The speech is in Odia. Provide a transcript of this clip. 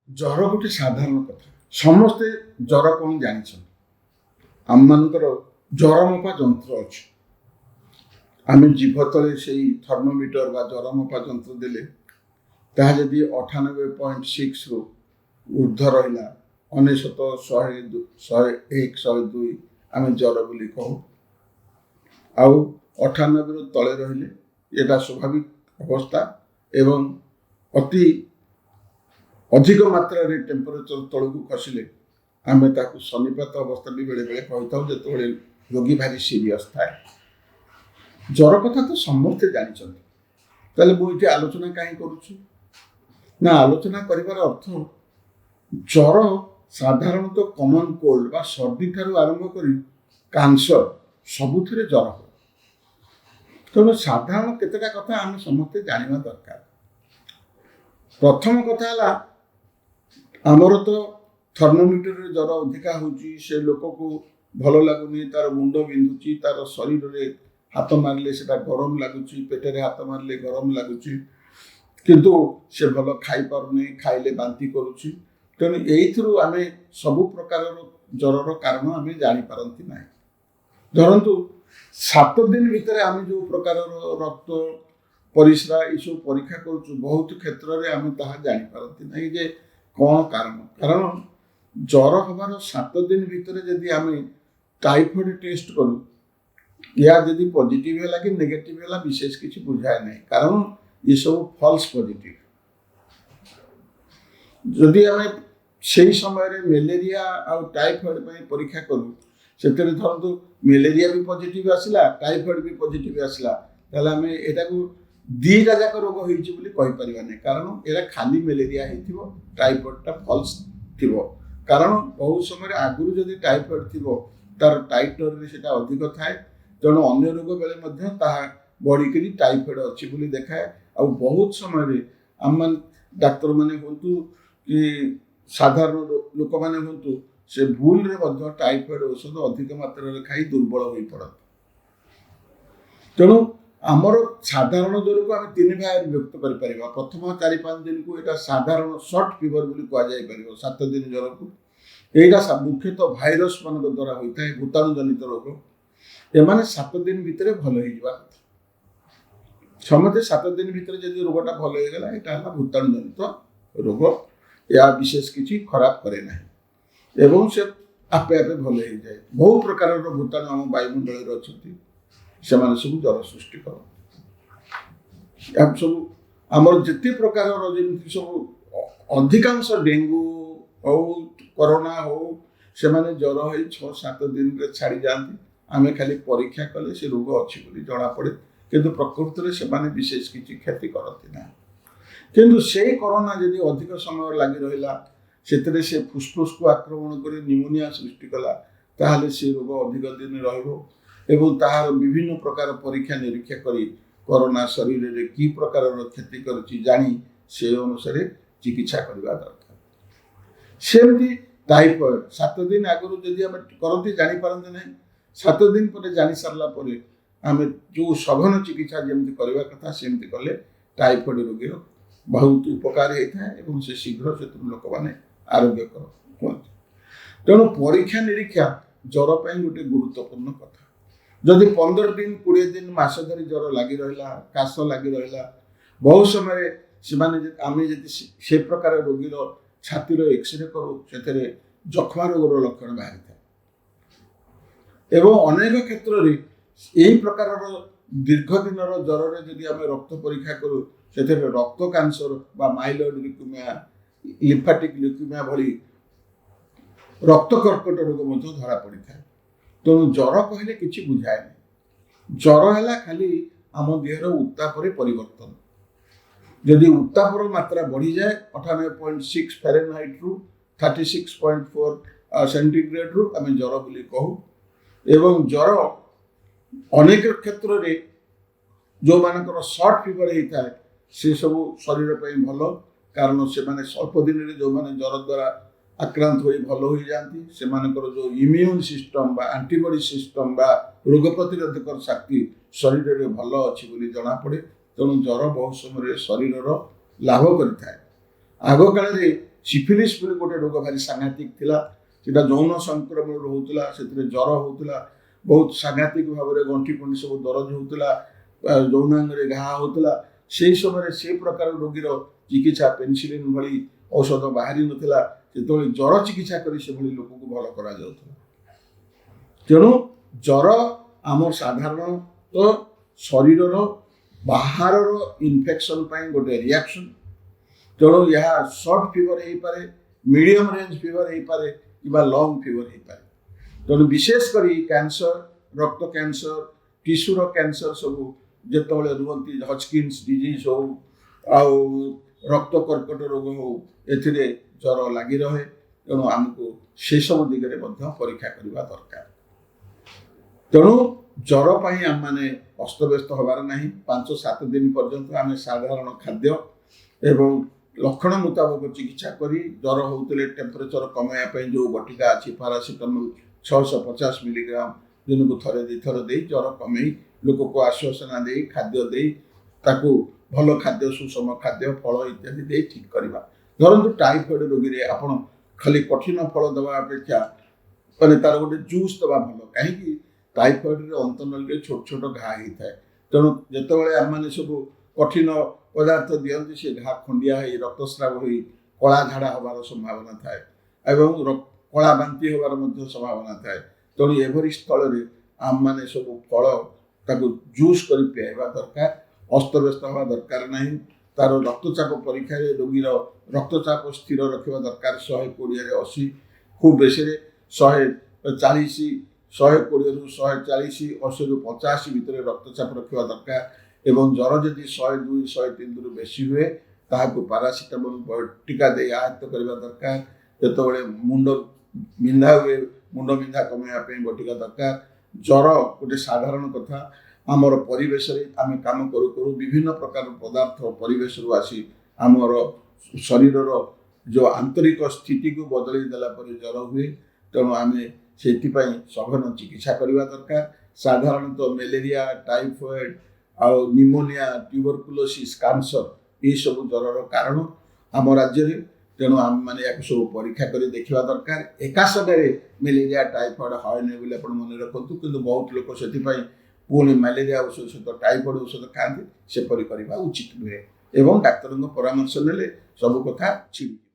ଜର ଗୋଟେ ସାଧାରଣ କଥା। ସମସ୍ତେ ଜର କ'ଣ ଜାଣିଛନ୍ତି। ଆମମାନଙ୍କର ଜର ମପା ଯନ୍ତ୍ର ଅଛି। ଆମେ ଜିଭ ତଳେ ସେଇ ଥର୍ମୋମିଟର ବା ଜର ମପା ଯନ୍ତ୍ର ଦେଲେ ତାହା ଯଦି 98.6ରୁ ଉର୍ଦ୍ଧ୍ୱ ରହିଲା, 99, 100, 101, 102, ଆମେ ଜର ବୋଲି କହୁ। ଆଉ 98ରୁ ତଳେ ରହିଲେ ଏଇଟା ସ୍ୱାଭାବିକ ଅବସ୍ଥା ଏବଂ ଅତି ଅଧିକ ମାତ୍ରାରେ ଟେମ୍ପରେଚର ତଳକୁ ଖସିଲେ ଆମେ ତାକୁ ସନ୍ନିପାତ ଅବସ୍ଥା ବି ବେଳେବେଳେ କହିଥାଉ, ଯେତେବେଳେ ରୋଗୀ ଭାରି ସିରିୟସ୍ ଥାଏ। ଜର କଥା ତ ସମସ୍ତେ ଜାଣିଛନ୍ତି, ତାହେଲେ ମୁଁ ଏଠି ଆଲୋଚନା କାହିଁ କରୁଛି ନା, ଆଲୋଚନା କରିବାର ଅର୍ଥ ଜର ସାଧାରଣତଃ କମନ୍ କୋଲ୍ଡ ବା ସର୍ଦ୍ଦି ଠାରୁ ଆରମ୍ଭ କରି କାନ୍ସର ସବୁଥିରେ ଜର ହୁଏ। ତେଣୁ ସାଧାରଣ କେତେଟା କଥା ଆମେ ସମସ୍ତେ ଜାଣିବା ଦରକାର। ପ୍ରଥମ କଥା ହେଲା, ଆମର ତ ଥର୍ମୋମିଟରରେ ଜର ଅଧିକା ହେଉଛି, ସେ ଲୋକକୁ ଭଲ ଲାଗୁନି, ତାର ମୁଣ୍ଡ ବିନ୍ଧୁଛି, ତାର ଶରୀରରେ ହାତ ମାରିଲେ ସେଟା ଗରମ ଲାଗୁଛି, ପେଟରେ ହାତ ମାରିଲେ ଗରମ ଲାଗୁଛି, କିନ୍ତୁ ସେ ଭଲ ଖାଇପାରୁନି, ଖାଇଲେ ବାନ୍ତି କରୁଛି। ତେଣୁ ଏଇଥିରୁ ଆମେ ସବୁ ପ୍ରକାରର ଜ୍ୱରର କାରଣ ଆମେ ଜାଣିପାରନ୍ତି ନାହିଁ। ଧରନ୍ତୁ 7 ଦିନ ଭିତରେ ଆମେ ଯେଉଁ ପ୍ରକାରର ରକ୍ତ, ପରିସ୍ରା ଏସବୁ ପରୀକ୍ଷା କରୁଛୁ, ବହୁତ କ୍ଷେତ୍ରରେ ଆମେ ତାହା ଜାଣିପାରନ୍ତି ନାହିଁ ଯେ କ'ଣ କାରଣ। କାରଣ ଜ୍ୱର ହେବାର 7 ଦିନ ଭିତରେ ଯଦି ଆମେ ଟାଇଫଏଡ୍ ଟେଷ୍ଟ କରୁ, ଏହା ଯଦି ପଜିଟିଭ ହେଲା କି ନେଗେଟିଭ ହେଲା ବିଶେଷ କିଛି ବୁଝାଏ ନାହିଁ, କାରଣ ଏସବୁ ଫଲ୍ସ ପଜିଟିଭ। ଯଦି ଆମେ ସେଇ ସମୟରେ ମ୍ୟାଲେରିଆ ଆଉ ଟାଇଫଏଡ୍ ପାଇଁ ପରୀକ୍ଷା କରୁ, ସେଥିରେ ଧରନ୍ତୁ ମ୍ୟାଲେରିଆ ବି ପଜିଟିଭ ଆସିଲା, ଟାଇଫଏଡ୍ ବି ପଜିଟିଭ ଆସିଲା, ତାହେଲେ ଆମେ ଏଟାକୁ ଦୁଇଟା ଯାକ ରୋଗ ହେଇଛି ବୋଲି କହିପାରିବାନି, କାରଣ ଏଇଟା ଖାଲି ମ୍ୟାଲେରିଆ ହେଇଥିବ, ଟାଇଫଏଡ୍ଟା ଫଲ୍ସ ଥିବ। କାରଣ ବହୁତ ସମୟରେ ଆଗରୁ ଯଦି ଟାଇଫଏଡ୍ ଥିବ, ତାର ଟାଇଟରରେ ସେଇଟା ଅଧିକ ଥାଏ। ତେଣୁ ଅନ୍ୟ ରୋଗ ବେଳେ ମଧ୍ୟ ତାହା ବଢ଼ିକିରି ଟାଇଫଏଡ୍ ଅଛି ବୋଲି ଦେଖାଏ। ଆଉ ବହୁତ ସମୟରେ ଆମମାନେ ଡାକ୍ତରମାନେ ହୁଅନ୍ତୁ କି ସାଧାରଣ ଲୋକମାନେ ହୁଅନ୍ତୁ, ସେ ଭୁଲରେ ମଧ୍ୟ ଟାଇଫଏଡ୍ ଔଷଧ ଅଧିକ ମାତ୍ରାରେ ଖାଇ ଦୁର୍ବଳ ହୋଇପଡ଼ନ୍ତି। ତେଣୁ ଆମର ସାଧାରଣ ଜ୍ୱରକୁ ଆମେ ତିନି ଭାଗରେ ବିଭକ୍ତ କରିପାରିବା। ପ୍ରଥମ 4-5 ଦିନକୁ ଏଇଟା ସାଧାରଣ ସର୍ଟ ଫିଭର ବୋଲି କୁହାଯାଇପାରିବ। 7 ଦିନ ଜ୍ୱରକୁ ଏଇଟା ମୁଖ୍ୟତଃ ଭାଇରସ ମାନଙ୍କ ଦ୍ୱାରା ହୋଇଥାଏ, ଭୂତାଣୁ ଜନିତ ରୋଗ। ଏମାନେ 7 ଦିନ ଭିତରେ ଭଲ ହେଇଯିବା କଥା। ସମସ୍ତେ 7 ଦିନ ଭିତରେ ଯଦି ରୋଗଟା ଭଲ ହେଇଗଲା, ଏଇଟା ହେଲା ଭୂତାଣୁ ଜନିତ ରୋଗ। ଏହା ବିଶେଷ କିଛି ଖରାପ କରେ ନାହିଁ ଏବଂ ସେ ଆପେ ଆପେ ଭଲ ହେଇଯାଏ। ବହୁ ପ୍ରକାରର ଭୂତାଣୁ ଆମ ବାୟୁମଣ୍ଡଳରେ ଅଛନ୍ତି, ସେମାନେ ସବୁ ଜ୍ୱର ସୃଷ୍ଟି କରନ୍ତି। ଏହା ସବୁ ଆମର ଯେତେ ପ୍ରକାରର ଯେମିତି ସବୁ ଅଧିକାଂଶ ଡେଙ୍ଗୁ ହଉ, କରୋନା ହଉ, ସେମାନେ ଜ୍ୱର ହେଇ 6-7 ଦିନରେ ଛାଡ଼ି ଯାଆନ୍ତି। ଆମେ ଖାଲି ପରୀକ୍ଷା କଲେ ସେ ରୋଗ ଅଛି ବୋଲି ଜଣାପଡ଼େ, କିନ୍ତୁ ପ୍ରକୃତରେ ସେମାନେ ବିଶେଷ କିଛି କ୍ଷତି କରନ୍ତି ନାହିଁ। କିନ୍ତୁ ସେଇ କରୋନା ଯଦି ଅଧିକ ସମୟ ଲାଗି ରହିଲା, ସେଥିରେ ସେ ଫୁସଫୁସକୁ ଆକ୍ରମଣ କରି ନିମୋନିଆ ସୃଷ୍ଟି କଲା, ତାହେଲେ ସେ ରୋଗ ଅଧିକ ଦିନ ରହିବ ଏବଂ ତାହାର ବିଭିନ୍ନ ପ୍ରକାର ପରୀକ୍ଷା ନିରୀକ୍ଷା କରି କରୋନା ଶରୀରରେ କି ପ୍ରକାରର କ୍ଷତି କରୁଛି ଜାଣି ସେ ଅନୁସାରେ ଚିକିତ୍ସା କରିବା ଦରକାର। ସେମିତି ଟାଇଫଏଡ୍ 7 ଦିନ ଆଗରୁ ଯଦି ଆମେ କରନ୍ତି, ଜାଣିପାରନ୍ତି ନାହିଁ। 7 ଦିନ ପରେ ଜାଣି ସାରିଲା ପରେ ଆମେ ଯେଉଁ ସଘନ ଚିକିତ୍ସା ଯେମିତି କରିବା କଥା ସେମିତି କଲେ ଟାଇଫଏଡ୍ ରୋଗୀର ବହୁତ ଉପକାର ହେଇଥାଏ ଏବଂ ସେ ଶୀଘ୍ର ସେଥିରୁ ଲୋକମାନେ ଆରୋଗ୍ୟ ହୁଅନ୍ତି। ତେଣୁ ପରୀକ୍ଷା ନିରୀକ୍ଷା ଜ୍ୱର ପାଇଁ ଗୋଟେ ଗୁରୁତ୍ୱପୂର୍ଣ୍ଣ କଥା। ଯଦି 15 ଦିନ, 20 ଦିନ, ମାସ ଧରି ଜ୍ୱର ଲାଗି ରହିଲା, କାଶ ଲାଗି ରହିଲା, ବହୁ ସମୟରେ ସେମାନେ ଆମେ ଯଦି ସେ ପ୍ରକାର ରୋଗୀର ଛାତିର ଏକ୍ସରେ କରୁ, ସେଥିରେ ଯକ୍ଷ୍ମା ରୋଗର ଲକ୍ଷଣ ବାହାରିଥାଏ। ଏବଂ ଅନେକ କ୍ଷେତ୍ରରେ ଏହି ପ୍ରକାରର ଦୀର୍ଘ ଦିନର ଜ୍ୱରରେ ଯଦି ଆମେ ରକ୍ତ ପରୀକ୍ଷା କରୁ, ସେଥିରେ ରକ୍ତ କ୍ୟାନ୍ସର ବା ମାଇଲଏଡ୍ ଲ୍ୟୁକେମିଆ, ଲିମ୍ଫାଟିକ୍ ଲ୍ୟୁକେମିଆ ଭଳି ରକ୍ତ କର୍କଟ ରୋଗ ମଧ୍ୟ ଧରା ପଡ଼ିଥାଏ। ତେଣୁ ଜ୍ୱର କହିଲେ କିଛି ବୁଝାଏ ନାହିଁ। ଜ୍ୱର ହେଲା ଖାଲି ଆମ ଦେହର ଉତ୍ତାପରେ ପରିବର୍ତ୍ତନ। ଯଦି ଉତ୍ତାପର ମାତ୍ରା ବଢ଼ିଯାଏ 98.6 ଫାରେନହାଇଟ୍ରୁ 36.4 ସେଣ୍ଟିଗ୍ରେଡ଼ରୁ, ଆମେ ଜ୍ୱର ବୋଲି କହୁ। ଏବଂ ଜ୍ୱର ଅନେକ କ୍ଷେତ୍ରରେ ଯେଉଁମାନଙ୍କର ସର୍ଟ ଫିଭର ହେଇଥାଏ, ସେସବୁ ଶରୀର ପାଇଁ ଭଲ, କାରଣ ସେମାନେ ସ୍ୱଳ୍ପ ଦିନରେ ଯେଉଁମାନେ ଜ୍ୱର ଦ୍ୱାରା ଆକ୍ରାନ୍ତ ହୋଇ ଭଲ ହୋଇଯାଆନ୍ତି, ସେମାନଙ୍କର ଯେଉଁ ଇମ୍ୟୁନ୍ ସିଷ୍ଟମ୍ ବା ଆଣ୍ଟିବଡି ସିଷ୍ଟମ୍ ବା ରୋଗ ପ୍ରତିରୋଧକ ଶକ୍ତି ଶରୀରରେ ଭଲ ଅଛି ବୋଲି ଜଣାପଡ଼େ। ତେଣୁ ଜ୍ୱର ବହୁତ ସମୟରେ ଶରୀରର ଲାଭ କରିଥାଏ। ଆଗ କାଳରେ ସିଫିଲିସ୍ ବୋଲି ଗୋଟେ ରୋଗ ଭାରି ସାଂଘାତିକ ଥିଲା, ସେଟା ଯୌନ ସଂକ୍ରମଣ ରହୁଥିଲା, ସେଥିରେ ଜ୍ୱର ହେଉଥିଲା, ବହୁତ ସାଂଘାତିକ ଭାବରେ ଗଣ୍ଠି ଫଣ୍ଠି ସବୁ ଦରଜ ହେଉଥିଲା, ଯୌନାଙ୍ଗରେ ଘା ହେଉଥିଲା। ସେଇ ସମୟରେ ସେ ପ୍ରକାର ରୋଗୀର ଚିକିତ୍ସା ପେନିସିଲିନ୍ ଭଳି ଔଷଧ ବାହାରି ନଥିଲା, ସେତେବେଳେ ଜ୍ୱର ଚିକିତ୍ସା କରି ସେଭଳି ଲୋକକୁ ଭଲ କରାଯାଉଥିଲା। ତେଣୁ ଜ୍ୱର ଆମ ସାଧାରଣତଃ ଶରୀରର ବାହାରର ଇନଫେକ୍ସନ୍ ପାଇଁ ଗୋଟେ ରିଆକ୍ସନ୍। ତେଣୁ ଏହା ସର୍ଟ ଫିଭର ହେଇପାରେ, ମିଡ଼ିୟମ୍ ରେଞ୍ଜ ଫିଭର ହେଇପାରେ କିମ୍ବା ଲଙ୍ଗ ଫିଭର ହେଇପାରେ। ତେଣୁ ବିଶେଷ କରି କ୍ୟାନ୍ସର, ରକ୍ତ କ୍ୟାନ୍ସର, ଟିସୁର କ୍ୟାନ୍ସର ସବୁ ଯେତେବେଳେ ରୁହନ୍ତି, ହଜକିନ୍ସ ଡିଜିଜ୍ ହଉ ଆଉ ରକ୍ତ କର୍କଟ ରୋଗ ହଉ, ଏଥିରେ ଜ୍ୱର ଲାଗି ରହେ। ତେଣୁ ଆମକୁ ସେସବୁ ଦିଗରେ ମଧ୍ୟ ପରୀକ୍ଷା କରିବା ଦରକାର। ତେଣୁ ଜ୍ୱର ପାଇଁ ଆମମାନେ ଅସ୍ତବ୍ୟସ୍ତ ହେବାର ନାହିଁ। 5-7 ଦିନ ପର୍ଯ୍ୟନ୍ତ ଆମେ ସାଧାରଣ ଖାଦ୍ୟ ଏବଂ ଲକ୍ଷଣ ମୁତାବକ ଚିକିତ୍ସା କରି, ଜ୍ୱର ହେଉଥିଲେ ଟେମ୍ପରେଚର କମାଇବା ପାଇଁ ଯେଉଁ ବଟିକା ଅଛି ପାରାସିଟାମଲ 650 ମିଲିଗ୍ରାମ ଦିନକୁ ଥରେ 2ଥର ଦେଇ ଜ୍ୱର କମେଇ ଲୋକକୁ ଆଶ୍ୱାସନା ଦେଇ ଖାଦ୍ୟ ଦେଇ ତାକୁ ଭଲ ଖାଦ୍ୟ, ସୁଷମ ଖାଦ୍ୟ, ଫଳ ଇତ୍ୟାଦି ଦେଇ ଠିକ୍ କରିବା। ଧରନ୍ତୁ ଟାଇଫଏଡ୍ ରୋଗୀରେ ଆପଣ ଖାଲି କଠିନ ଫଳ ଦେବା ଅପେକ୍ଷା ମାନେ ତାର ଗୋଟେ ଜୁସ୍ ଦେବା ଭଲ। କାହିଁକି ଟାଇଫଏଡ୍ରେ ଅନ୍ତନଳୀରେ ଛୋଟ ଛୋଟ ଘା ହେଇଥାଏ। ତେଣୁ ଯେତେବେଳେ ଆମମାନେ ସବୁ କଠିନ ପଦାର୍ଥ ଦିଅନ୍ତି, ସେ ଘା ଖଣ୍ଡିଆ ହେଇ ରକ୍ତସ୍ରାବ ହୋଇ କଳା ଝାଡ଼ା ହେବାର ସମ୍ଭାବନା ଥାଏ ଏବଂ କଳା ବାନ୍ତି ହେବାର ମଧ୍ୟ ସମ୍ଭାବନା ଥାଏ। ତେଣୁ ଏଭଳି ସ୍ଥଳରେ ଆମମାନେ ସବୁ ଫଳ ତାକୁ ଜୁସ୍ କରି ପିଆଇବା ଦରକାର, ଅସ୍ତବ୍ୟସ୍ତ ହେବା ଦରକାର ନାହିଁ। ତାର ରକ୍ତଚାପ ପରୀକ୍ଷାରେ ରୋଗୀର ରକ୍ତଚାପ ସ୍ଥିର ରଖିବା ଦରକାର, 120ରେ 80, ଖୁବ୍ ବେଶୀରେ 140, 120ରୁ 140, 80ରୁ 85 ଭିତରେ ରକ୍ତଚାପ ରଖିବା ଦରକାର। ଏବଂ ଜ୍ୱର ଯଦି 102, 103ରୁ ବେଶୀ ହୁଏ, ତାହାକୁ ପାରାସିଟାମଲ ବଟିକା ଦେଇ ଆୟତ୍ତ କରିବା ଦରକାର। ଯେତେବେଳେ ମୁଣ୍ଡ ବିନ୍ଧା ହୁଏ, ମୁଣ୍ଡ ବିନ୍ଧା କମାଇବା ପାଇଁ ବଟିକା ଦରକାର। ଜ୍ୱର ଗୋଟେ ସାଧାରଣ କଥା। ଆମର ପରିବେଶରେ ଆମେ କାମ କରୁ କରୁ ବିଭିନ୍ନ ପ୍ରକାର ପଦାର୍ଥ ପରିବେଶରୁ ଆସି ଆମର ଶରୀରର ଯେଉଁ ଆନ୍ତରିକ ସ୍ଥିତିକୁ ବଦଳେଇ ଦେଲା ପରେ ଜ୍ୱର ହୁଏ। ତେଣୁ ଆମେ ସେଥିପାଇଁ ସଘନ ଚିକିତ୍ସା କରିବା ଦରକାର। ସାଧାରଣତଃ ମ୍ୟାଲେରିଆ, ଟାଇଫଏଡ୍ ଆଉ ନିମୋନିଆ, ଟ୍ୟୁବରକୁଲୋସିସ୍, କ୍ୟାନ୍ସର ଏସବୁ ଜ୍ୱରର କାରଣ ଆମ ରାଜ୍ୟରେ। ତେଣୁ ଆମେମାନେ ୟାକୁ ସବୁ ପରୀକ୍ଷା କରି ଦେଖିବା ଦରକାର। ଏକା ସାଙ୍ଗରେ ମ୍ୟାଲେରିଆ, ଟାଇଫଏଡ୍ ହଏନି ବୋଲି ଆପଣ ମନେ ରଖନ୍ତୁ, କିନ୍ତୁ ବହୁତ ଲୋକ ସେଥିପାଇଁ ପୁଣି ମ୍ୟାଲେରିଆ ଔଷଧ ସହିତ ଟାଇଫଏଡ୍ ଔଷଧ ଖାଆନ୍ତି। ସେପରି କରିବା ଉଚିତ ନୁହେଁ ଏବଂ ଡାକ୍ତରଙ୍କ ପରାମର୍ଶ ନେଲେ ସବୁ କଥା ଛିଡ଼ିଯିବ।